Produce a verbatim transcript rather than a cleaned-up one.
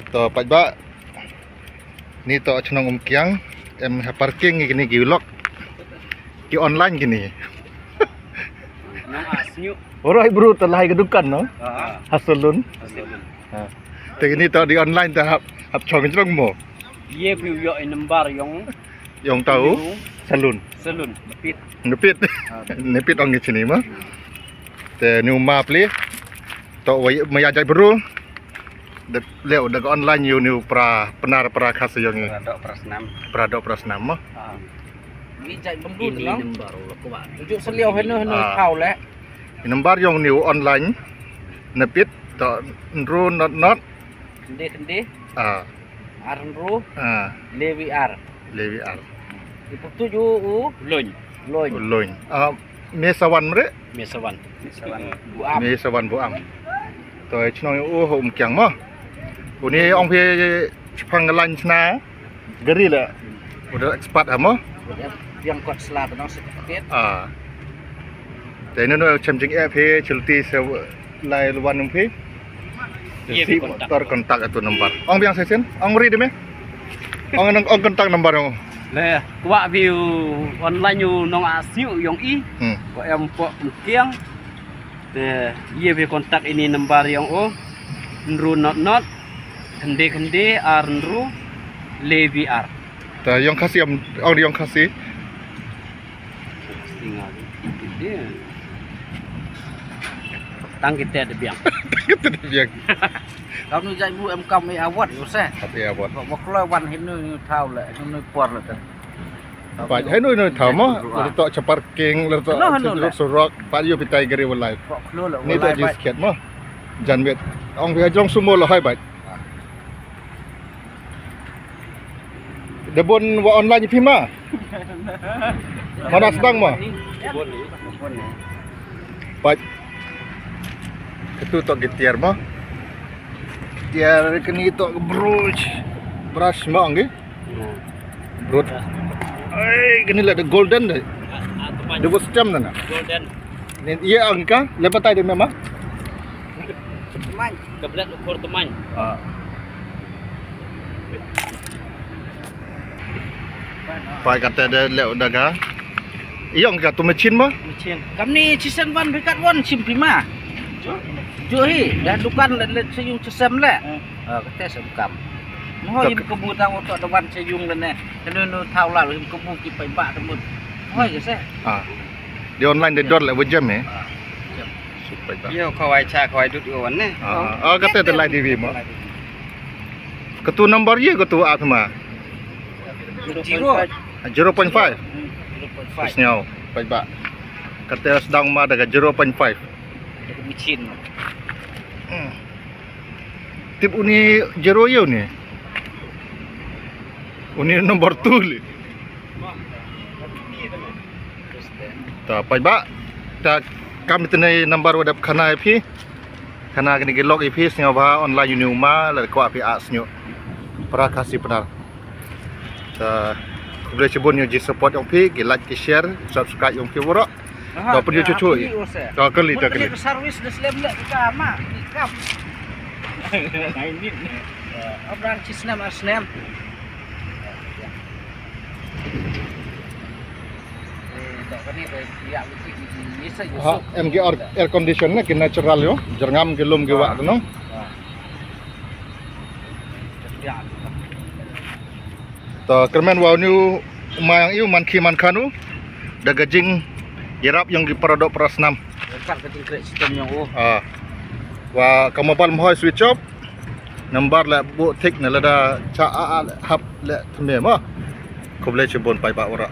To paidbah, ni to chnong Umkiang, em ha parking kini ki lok, ki online kini. Oro bru to lai ka dukan no. Ha salon. Te kini to di online te hap hap chong chnong mo. Ye phi ïoh i number yong. Yong tau salon. Salon. Nepit. Nepit. Nepit ong kini mo. Te ni ma pli. To wa ma ya jai bru. De leo de online yu ni pra Pnar pra Khasi yong i. Pra dok pra snam. Pra dok pra snam mo. Ni jai bru. Ini number lo ko ba. Ujuk seliau heno heno tau le. Number yong ni online. Nepit to nru not not. Kende kende. Ah. Ar nru. Ah. Lewi ar. Lewi ar. Ipu tu ju u. Loin. Loin. Loin. Ah, me sawan mre? Me sawan. Me sawan. Buam. Me sawan buam. To chnong u ho Umkiang mo. Uni ong phi chipang lain sna gari la. Udah expert ha mo. Yang kot sla to nong certificate. Ah. Te no no chem jing e phi chilti se lai luan nung phi. Ye si phi contact. Tor contact atu number. Ong biang sesen. Ong ri de me. Ong nang ong contact number ong. Le kwah view online u nong a siu yong i. Hmm. Ko em po Umkiang. Te ye phi contact ini number yong o. Nru not not. Khende khende ar nru. Lewi ar. Ta yong Khasi am ong yong Khasi. Tang kita de biang. Kita de biang. Kau nu jai bu em kam e awat yo se. Tapi awat. Ba kloi wan hinu ni tau le hinu por le. Ba hinu ni tau mo. Le to cha parking le to surok surok. Ba yo pitai gari walai. Ni to jis kiat mo. Jan bet. Ong bi jong sumo lo hai bai. Debon wa online phi ma. Mana sedang ma. Pat. Ketu tok getiar ma. Tiar keni tok brush. Brush ma anggi. Brut. Ai keni la de golden de. De bos jam na. Golden. Ni iya angka lepatai de mema. Teman. Keblet ukur teman. Ah. Pai kata de le udah ga. Iyong ka tu machine ma? Machine. Kam ni chisen wan bikat wan chim pima. Jo hi dah dukan le le seyung chesem le. Ah kata sem kam. Mo im kebu tang oto de wan seyung le ne. Kenu nu tau la im kebu ki pai ba temut. Hoi ke se. Ah. Di online de dor le wajem eh. Yo khawai cha khawai dut yo wan ne. Ah, kata de lai T V mo. Ketu number ye ketu a ma. Zero. Zero point five. Zero point five. Sñiaw, paidbah. Kata sedang ma daga zero point five. Machine. Tip uni zero ye uni. Uni number two li. Ta paidbah ta kam itne number wa dep khana ïa phi. Khana kini ki lok ïa phi sñiaw ba online uni uma la kwah phi a sñiaw. Pra Khasi Pnar. Ta khublei shibun ïa ji support ïong phi ki like ki share subscribe ïong phi wara. Ta pynju chuchu. Ta kali ta kali. Service de slem le ka ma. Kam. Abran chi snem ar snem. Ha, em ki air, air condition ne ki natural yo, jyrngam ki lum ki wah no. To kyrmen wa uni u ma ïong i u man ki man kanu da ka jing ïarap ïong ki para doh para snam. Ka jingkhreh system ïong u. Ah. Wa ka mobile mhoi switch off. Number le bu tik ne lada cha a a le hap le thymme ma. Khublei shibun paidbah wara.